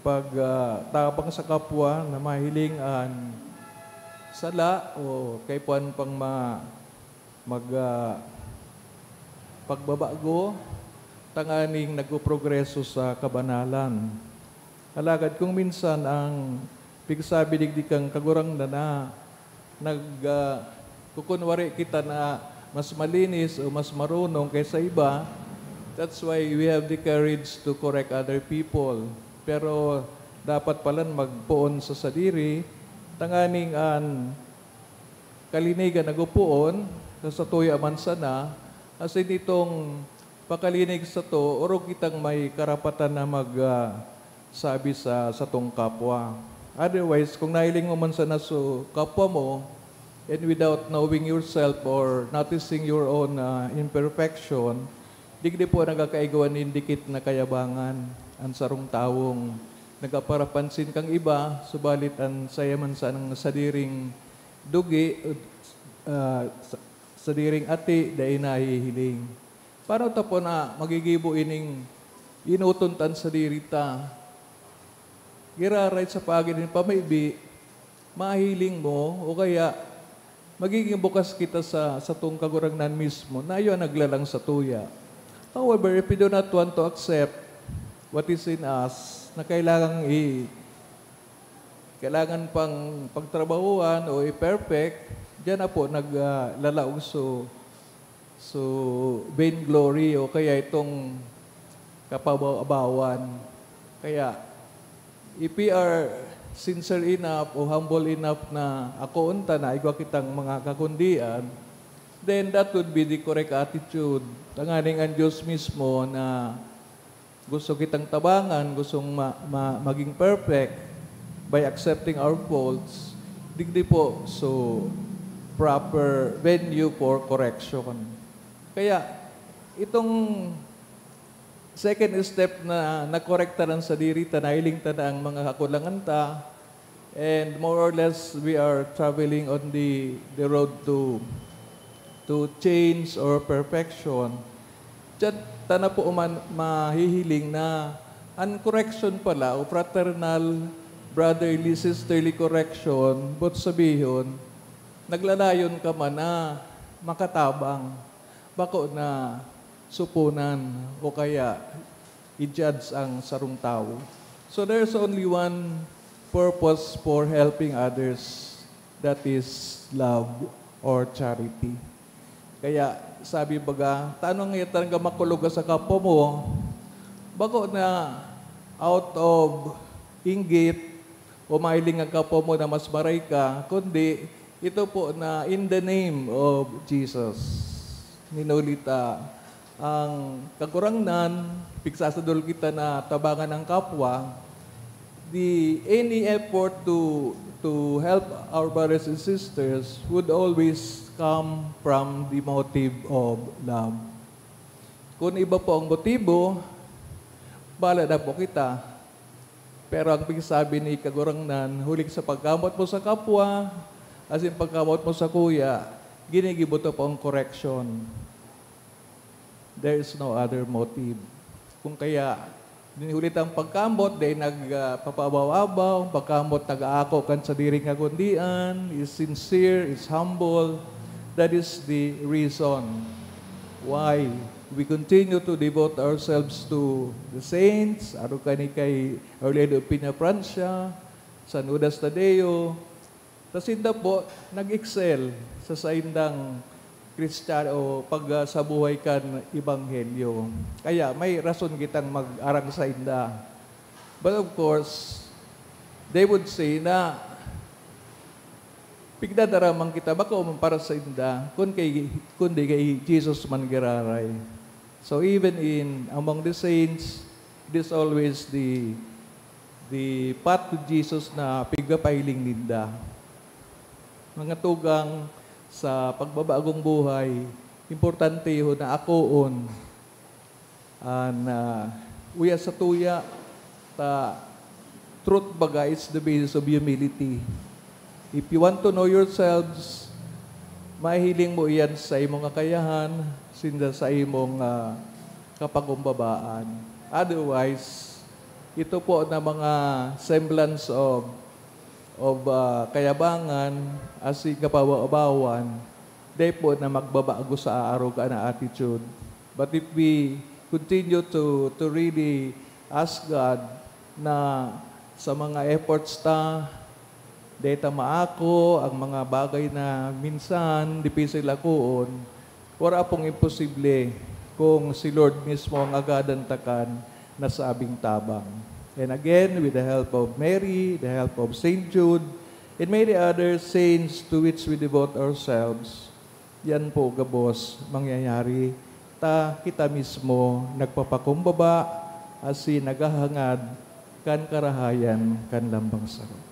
pag, ah, tabang sa kapwa na mahiling an sala o kaipuhan pang ma-, mag, ah, pagbabago, tanganing nagpoprogreso sa kabanalan. Alagad kung minsan ang pigsabi digdi kan Kagurangnan na nag, ah, kukunwari kita na mas malinis o mas marunong kaysa iba, that's why we have the courage to correct other people. Pero dapat palan magpoon sa sadiri, tanganing an kalinigan nagpopoon sa satuya man sana, asin itong pakalinig sato, orog kitang may karapatan na mag, ah, sabi sa satong kapwa. Otherwise, kung nahiling mo man sana so kapwa mo, and without knowing yourself or noticing your own, ah, imperfection, digdi po nagkakaigwa nin dikit na kayabangan an sarong tawong nagaparapansin kan iba, subalit an saiya man sanang sadiring dugi, ah, sa-, sadiring ati, dai nahihiling. Paano ta po na magigibo ining enoton ta an sadiri ta? Giraray sa paagi nin pamibi, mahiling mo o kaya magiging bukas kita sa satong Kagurangnan mismo na iyo an naglalang satuya. However, if we do not want to accept what is in us, na kailangang i-, kailangan pang pagtrabahuhan o i-perfect, diyan na po nag, ah, lalaog so, so vainglory o kaya itong kapabaw-abawan. Kaya, if we are sincere enough o humble enough na akoon ta na igwa kitang mga kakundian, then that would be the correct attitude. Tanganing an Diyos mismo na gusto kitang tabangan, gustong ma-, ma-, maging perfect by accepting our faults, digdi po so proper venue for correction. Kaya, itong second step na nakorektaran sa diri ta, nahiling ta na ang mga kakulangan ta, and more or less, we are traveling on the, the road to, to change or perfection. Diyan ta na po man mahihiling na an correction pala o fraternal, brotherly, sisterly correction, boot sabihon, naglalayon ka man na makatabang, bako na suponan o kaya i-judge ang sarong tawo. So there's only one purpose for helping others, that is love or charity. Kaya sabi baga, "Tano nga talaga makulog ka sa kapwa mo?" Bako na out of inggit o mahiling ang kapwa mo na mas maray ka, kundi ito po na in the name of Jesus. Nin huli ta ang Kagurangnan, pigsasadol kita na tabangan ang kapwa, the, any effort to, to help our brothers and sisters would always come from the motive of love. Kung iba po ang motibo, bahala na po kita. Pero ang pigsabi ni Kagurangnan, huli sa pagkamoot mo sa kapwa, asin pagkamoot mo sakuya, ginigibo ta po ang correction. There is no other motive. Kung kaya, nin huli ta ang pagkamoot, dai nag, ah, papaabaw-abaw, ang pagkamoot nag-aako kan sadiring kakundian, is sincere, is humble. That is the reason why we continue to devote ourselves to the saints, arog kani kay Our Lady of Peñafrancia, San Judas Tadeo, ta sinda po nag-excel sa saindang Kristiyan o pag, ah, sa buhay kan Ebanghelyo. Kaya may rason kitang mag-arang sainda. But of course, they would say na Pigdadaraman kita, bako man para sainda, kun kay, kundi kay Jesus man giraray. So even in among the saints, it is always the, the path to Jesus na pigpapahiling ninda. Mga tugang, sa pagbabagong buhay, importantehon na akoon an, ah, uya sa tuya, ta truth baga is the basis of humility. If you want to know yourselves, mahiling mo iyan sa imong kakayahan, sinda sa imong, ah, kapakumbabaan. Otherwise, ito po na mga semblance of, of, ah, kayabangan, asin kapabaw-abawan, dai po na magbabago sa aaroga na attitude. But if we continue to, to really ask God na sa mga efforts ta, dai ta maako ang mga bagay na minsan dipisil akoon, wara pong imposible kung si Lord mismo ang agadan ta kan nasabing tabang. And again, with the help of Mary, the help of Saint Jude, and many other saints to which we devote ourselves, yan po gabos mangyayari, ta kita mismo nagpapakumbaba asin naghahangad kan karahayan kan lambang saro.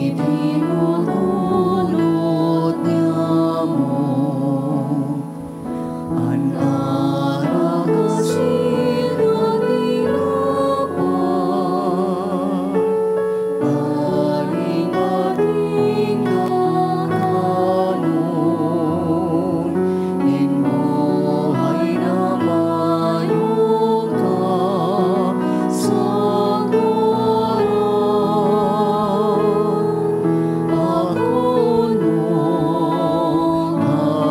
Itinutulod niya mo an arak asin an tinapay, aling ating kakanon, nin buhay na mayong kasagaran. Akoon mo,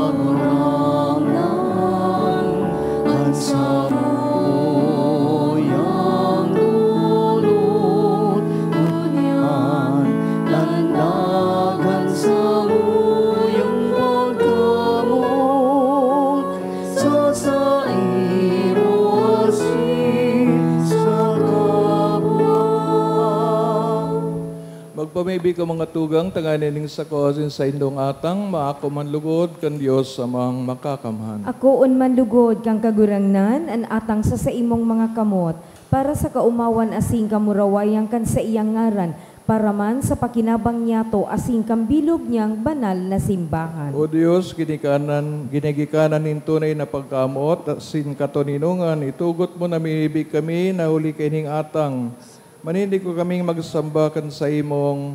Kagurangnan, an samuyang dulot, ngunyan landagan samuyang pagkamoot sa saimo asin sa kapwa. Magpamibi ka, mga tugang, tanganing sako asin saindong atang maako man lugod kan Dios Amang Makakamhan. Akoon man lugod kan Kagurangnan an atang sa saimong mga kamot, para sa kaomawan asin kamurawayan kan saiyang ngaran, para man sa pakinabang niyato asin kan bilog niyang banal na simbahan. O Dios, ginikanan, ginigikanan nin tunay na pagkamoot asin katoninongan, itugot mo na mihibi kami na huli kaining atang. Maninigo kaming magsamba kan saimong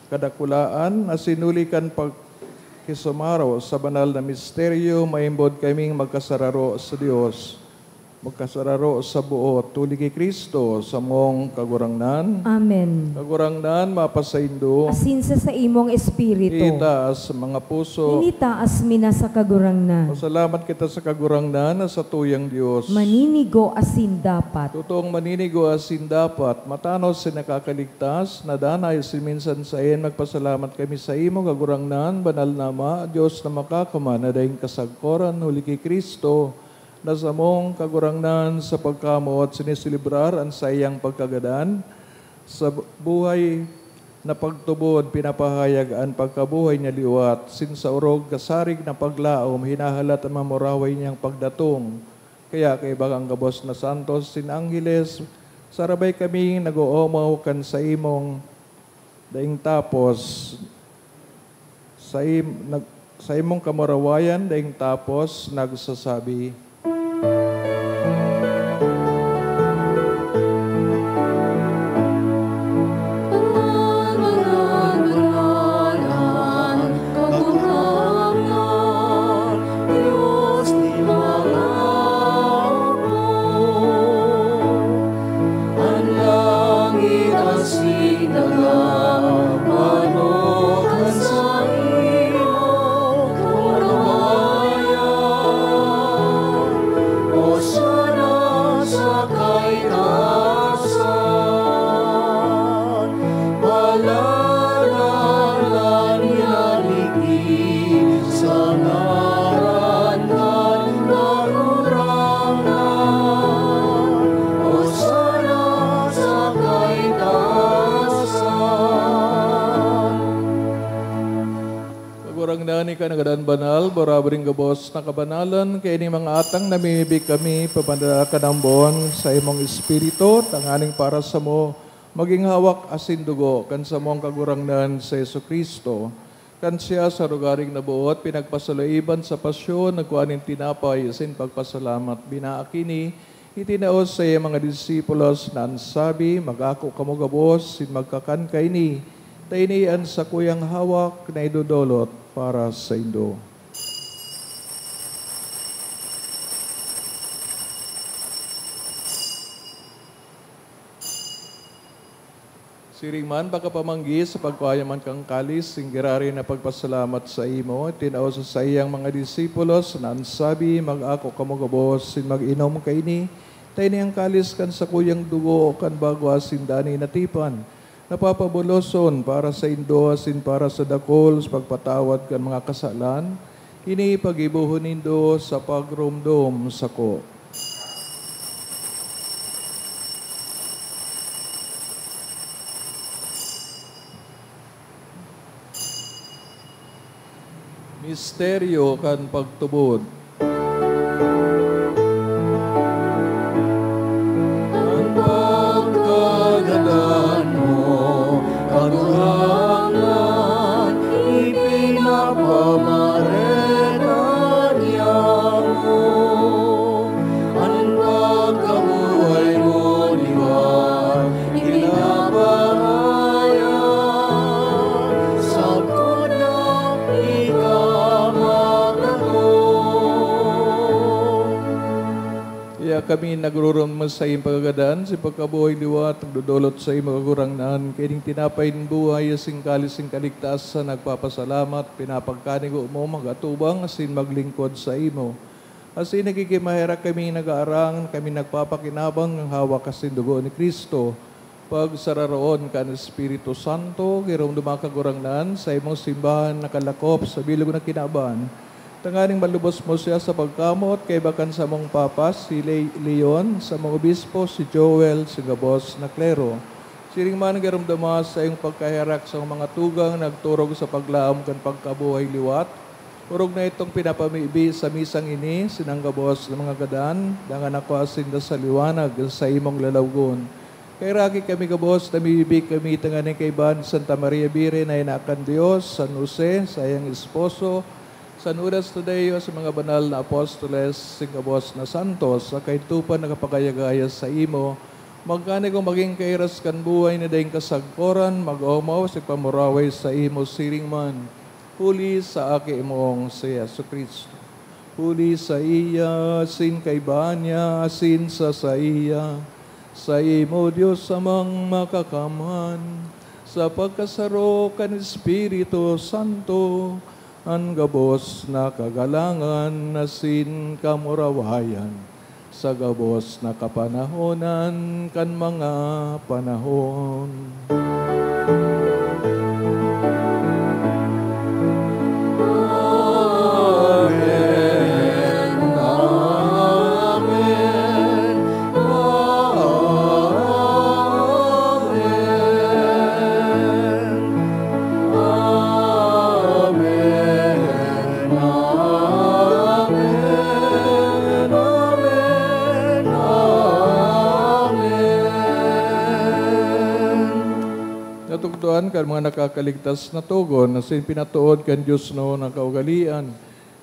kadakulaan, asin huli kan pagkisumaro sa banal na misteryo, maimbod kaming magkasararo sa Dios, magkasararo sa boot, huli ki Cristo, samong Kagurangnan. Amen. Kagurangnan, mapasaindo. Asin sa saimong espiritu. Itaas mga puso. Initaas mi na sa Kagurangnan. Pasalamat kita sa Kagurangnan na satuyang Dios. Maninigo asin dapat. Totoong maninigo asin dapat, matanos asin nakakaligtas, na danay asin minsan saen magpasalamat kami saimo, Kagurangnan, Banal na Ama, Dios na Makakamhan, na daing kasagkoran, huli ki Cristo, na samong Kagurangnan, sa pagkamoot siniselebrar an saiyang pagkagadan, sa bu-, buhay na pagtubod, pinapahayag an pagkabuhay niya liwat, sin sa orog kasarig na paglaom, hinahalat an mamuraway niyang pagdatong. Kaya kaiba kan gabos na santos sin angheles, sarabay kaming nag-oomaw kan saimong daing tapos, saim-, nag-, saimong kamurawayan daing tapos nagsasabi, Banal, banal, banal an Kagurangnan, Dios nin mga apo. An langit asin daga mapanok kan saimong kamurawayan. Ika nagadan banal, barabring gabos na kabanalan, kaya ini mga atang namimibi kami, papadala ka ng buon sa imong Espiritu, tanganing para sa mo, maging hawak asin dugo kan samong Kagurangnan si Jesu-Cristo. Kan siya sa rogaring naboot, pinagpasaloiban sa pasyon, nagkua nin tinapay asin pagpasalamat, binaak ini, itinao sa iyang mga disipulos na an sabi, "Mag-ako kamo gabos, sin magkakan kaini, ta ini an sakuyang hawak na idodolot para saindo." Siring man, pagkapamanggi sa pagkua man kan kalis, nin giraray na pagpasalamat saimo, itinao sa saiyang mga disipulos na an sabi, "Mag-ako kamo gabos, sin mag-inom kaini, ta ini an kalis kan sakuyang dugo kan bago asin danay na tipan, na papabuloson para saindo asin para sa dakul sa pagpatawad kan mga kasalan. Ini paggibohon nindo sa pagromdom sako." Misteryo kan pagtubod. An pagkagadan mo, Kagurangnan, ipinapamareta niamo. An pagkabuhay mo liwat, pinapahayag, sagkod na ika magdaton. Kaya kami nagrurumod sa iyong pagkagadan, sa pagkabuhay liwat, nagdodolot sa imo, Kagurangnan, kaining tinapay nin buhay, asin kalis nin kaligtasan, nagpapasalamat, pinapagkanigo mo, mag-atubang, asin maglingkod sa imo. Asin nagkikimaherak kami nag-aarang, kami nagpapakinabang ng hawak asin dugo ni Cristo, pagsararoon kan Espiritu Santo, giromdoma, Kagurangnan, sa imong simbahan nakalakop sa bilog na kinaban, tanganing malubos mo siya sa pagkamot, kaiba kan samong Papa, si Le-, Leon, samong Obispo, si Joel, sa gabos na klero. Siring man, giromdoma sa iyong pagkaherak sa mga tugang nagturog sa paglaom kan pagkabuhay liwat, orog na itong pinapamibi sa misang ini, sinang gabos na mga gadan, dangan ako asin da sa liwanag sa imong lalawgon. Kaheraki kami gabos, namimibi kami tanganing kaiba ni Santa Maria Birhen na ina kan Dios, San Jose, saiyang esposo, San Judas Tadeo, sa mga banal na apostoles, sing gabos na santos, sa kaidtopan na kapagayagaya sa imo, magkanigo magin kairas kan buhay na daing kasagkoran, mag-omaw sa pamuraway sa imo siring man, huli sa Aki mong si Jesu-Cristo. Huli saiya, asin kaiba niya, asin sa saiya, saimo, Dios Amang Makakamhan, sa pagkasaro kan Espiritu Santo, an gabos na kagalangan asin kamurawayan, sa gabos na kapanahonan kan mga panahon. Amen. Amen. Amen. Amen. Amen. Amen. Amen. Natugdoan kan mga nakakaligtas na togon, asin pinatood kan Dios na na kaugalean.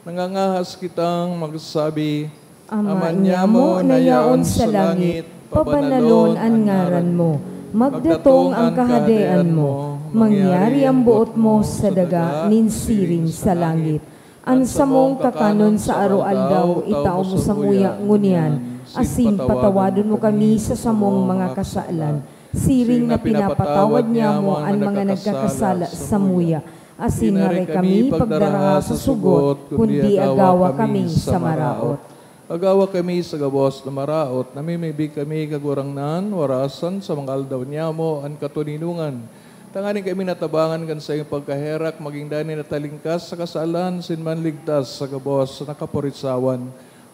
Nangangahas kitang magsabi, Ama Ama niamo na yaon sa langit, pabanalon an ngaran mo. Magdatong ang kahadean mo. Mangyari ang boot mo sa daga nin siring sa langit. An samong kakanon sa aroaldaw, itao mo samuya ngunyan, asin patawadon mo kami sa samong mga kasalan, siring na pinapatawad niamo an mga nagkakasala samuya. Asin hare kami pagdaraha sa sugot, kundi agawa kami sa maraot. Agawa kami sa gabos na maraot, namimibi kami, Kagurangnan, warasan sa mga aldaw niamo an katoninongan, tanganing kami natabangan kan saiyong pagkaherak, magin danay na talingkas sa kasalan, asin manligtas sa gabos na kaporisawan.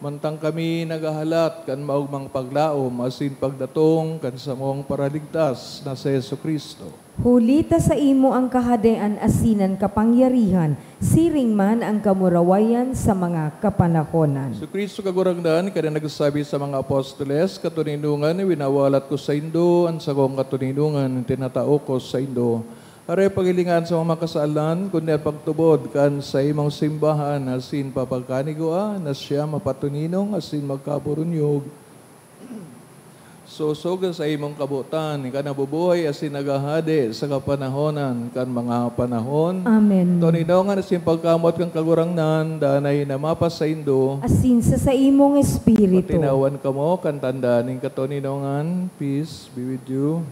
Mantang kami naghahalat kan maogmang paglaom asin pagdatong kan samong Paraligtas na si Jesu-Cristo. Huli ta saimo an kahadean asin an kapangyarihan Siring man ang kamurawayan sa mga kapanahonan. Si Cristo Kagurangnan, kaya nagsabi sa mga apostoles, "Katoninongan, winawalat ko saindo an sakong katoninongan, tinatao ko saindo." Aray paghilingan sa mga makasalan, kundi an pagtubod kan saimong simbahan, asin papagkanigua na siya mapatoninong asin magkaburunyog. Sosog sa imong kabotan, ika nabubuhay asin naghahade sa kapanahonan kan mga panahon. Amen. Toninongan asin pagkamoot kan Kagurangnan, danay na mapasaindo. Asin sa saimong espiritu. Patinawan kamo kan tanda nin katoninongan. Peace be with you.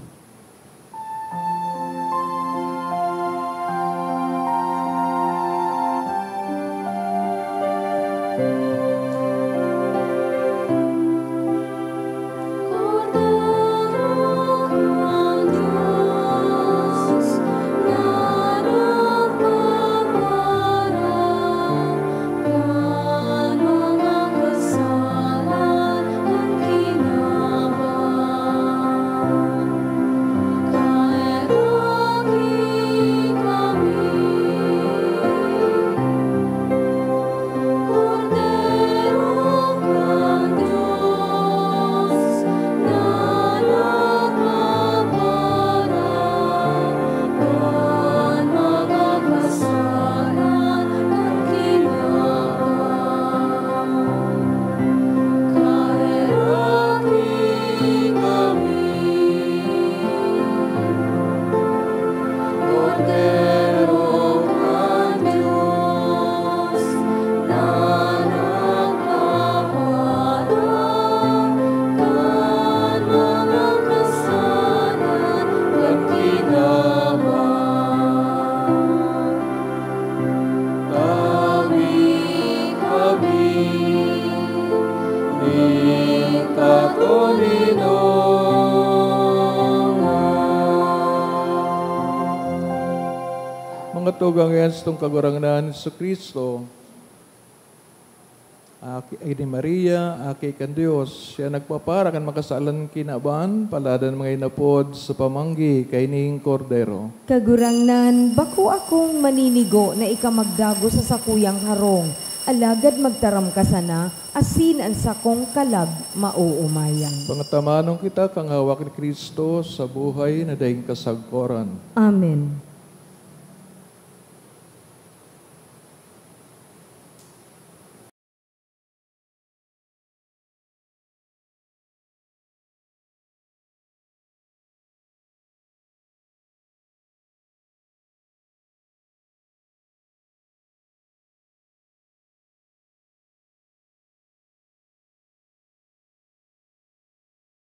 Tabi kami nin katoninongan. Mga tugang, yan sa Kagurangnan, Jesu-Cristo. Aki, Aki ni Maria, Aki kan Dios, siya nagpapara kan makasalan kinaban, paladan mga inapod sa pamanggi kaining Kordero. Kagurangnan, bako akong maninigo na ika magdagos sa sakuyang harong, alagad magtaram ka sana, asin an sakong kalag maoomayan. Pangatamanon kita kan hawak ni Cristo sa buhay na daing kasagkoran. Amen.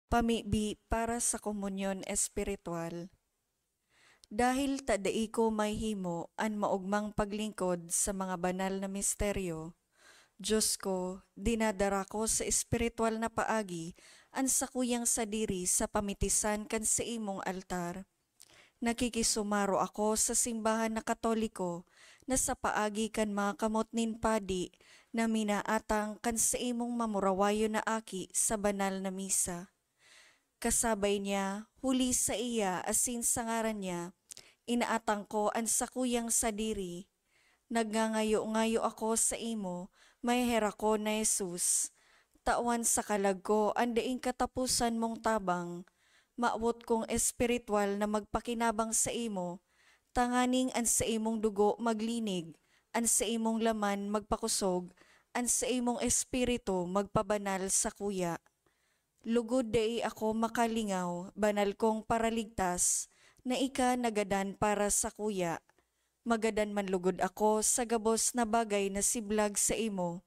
Pamibi para sa komunyon espiritual. Dahil ta dai ko mahihimo an maogmang paglingkod sa mga banal na misteryo, Dios ko, dinadara ko sa espiritual na paagi an sakuyang sadiri sa pamitisan kan saimong altar. Nakikisumaro ako sa simbahan na Katoliko na sa paagi kan mga kamot nin padi na minaatang kan saimong mamurawayon na aki sa banal na misa. Kasabay niya, huli saiya asin sa ngaran niya, inaatang ko an sakuyang sadiri. Nagngangayo-ngayo ako saimo, maheherakon na Jesus, tawan sa kalag ko an daing kataposan mong tabang. Mawot kong espiritual na magpakinabang saimo, tanganing an saimong dugo maglinig, an saimong laman magpakosog, an saimong espiritu magpabanal sakuya. Lugod dai ako makalingaw, banal kong Paraligtas, na ika nagadan para sakuya. Magadan man lugod ako sa gabos na bagay na siblag saimo,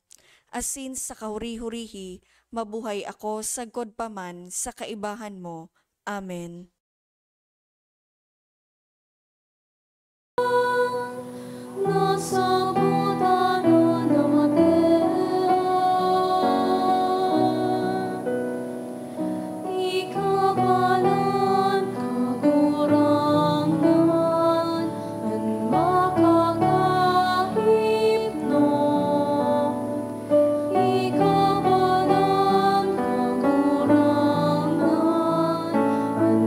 asin sa kahuri-hurihi mabuhay ako sagkod pa man sa kaibahan mo. Amen. Nasabotan na mateo, ikabalan Kagurangnan an makakahipno. Ikabalan Kagurangnan an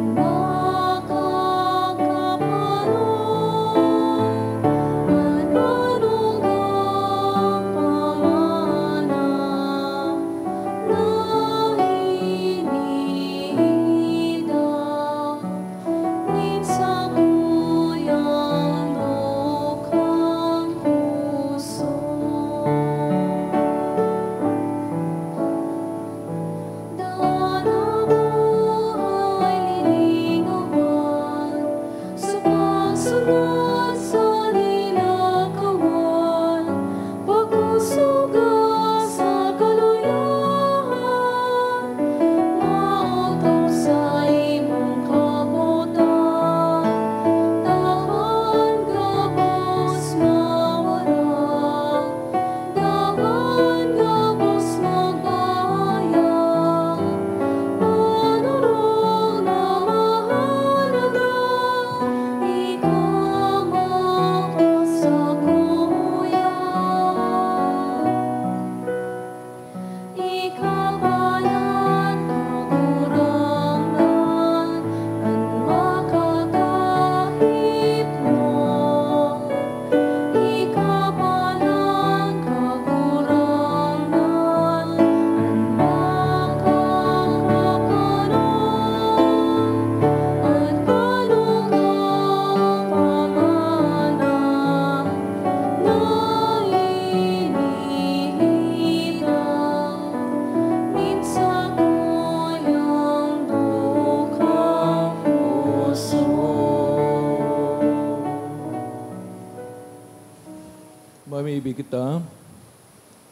Mamibi kita.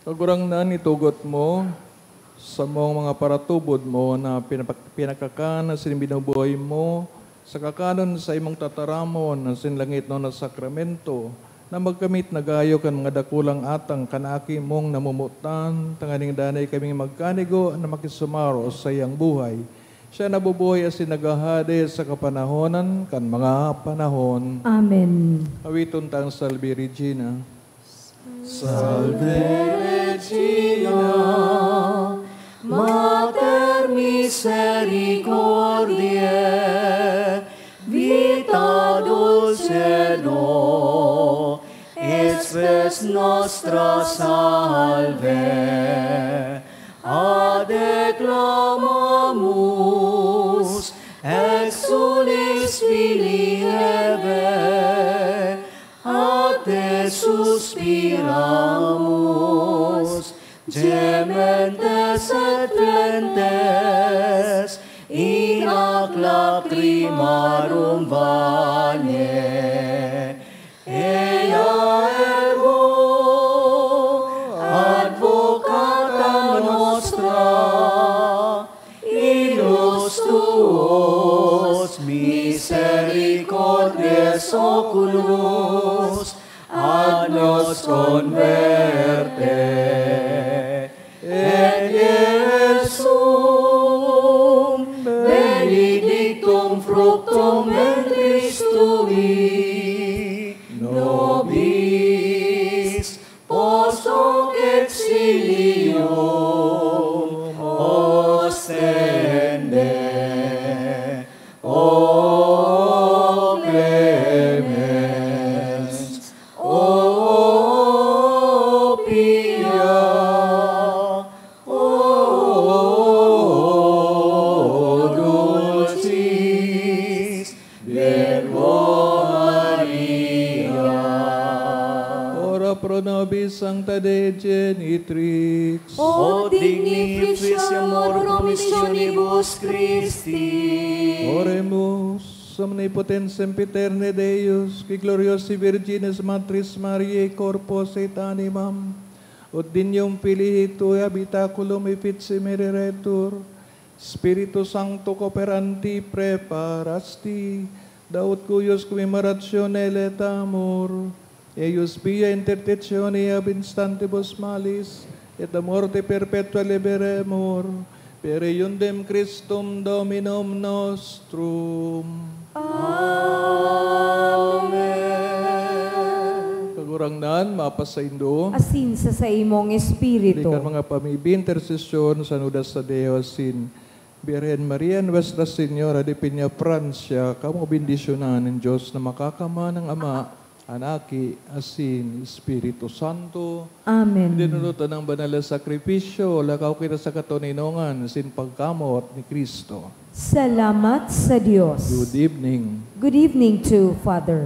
Kagurangnan, itugot mo sa mong mga paratubod mo na pinapak-, pinakakan na sinibinubuhay mo sa kakanon sa imong tataramon na sinlangit na sakramento, na magkamit na gayo kan mga dakulang atang kan Aki mong namomotan, tanganing danay kaming magkanigo na makisumaro sa iyang buhay. Siya nabubuhay asin naghahade sa kapanahonan kan mga panahon. Amen. Awiton ta ang Salve Regina. Salve Regina, Mater misericordiae, vita dulcedo, et spes nostra salve. A te clamamus, exsulis filii Hevae, a te suspiramus, gementes et flentes in hac lacrimarum valle. Ea ergo, advocata nostra, in lus tuos misericordiae oculos adnos converte. Et Iesum benedictum fructum ventris tui, nobis post hoc exilium ostende. O clemens, o pia, o dulcis Virgo Maria. Ora pro nobis, Sancta Dei Genitrix. O dignifici amor promissionibus Christi. Oremus. Omnipotens sempiterne Deus, qui gloriosae Virginis Matris Mariae corpus et animam, ut dignum filii tui habitaculum effici mereretur, Spiritu Sancto cooperanti preparasti, da ut cuius commemorationem laetamur, eius via intercessione ab instantibus malis, et a morte perpetua liberemur, per eundem Christum Dominum nostrum. Amen. Kagurangnan, mapasaindo. Asin sa saimong espiritu. Kan mga pamibi, intersesyon sa nudas sa Dios sin Birhen Maria, Nuestra Señora de Peñafrancia, kamo bendisyonan nin Dios na makakaman, ang Ama, an Aki, asin Espiritu Santo. Amen. Dinunutan ng banal na sakripisyo, lakaw kita sa katoninongan sin pagkamoot ni Cristo. Salamat sa Dios. Good evening. Good evening to Father.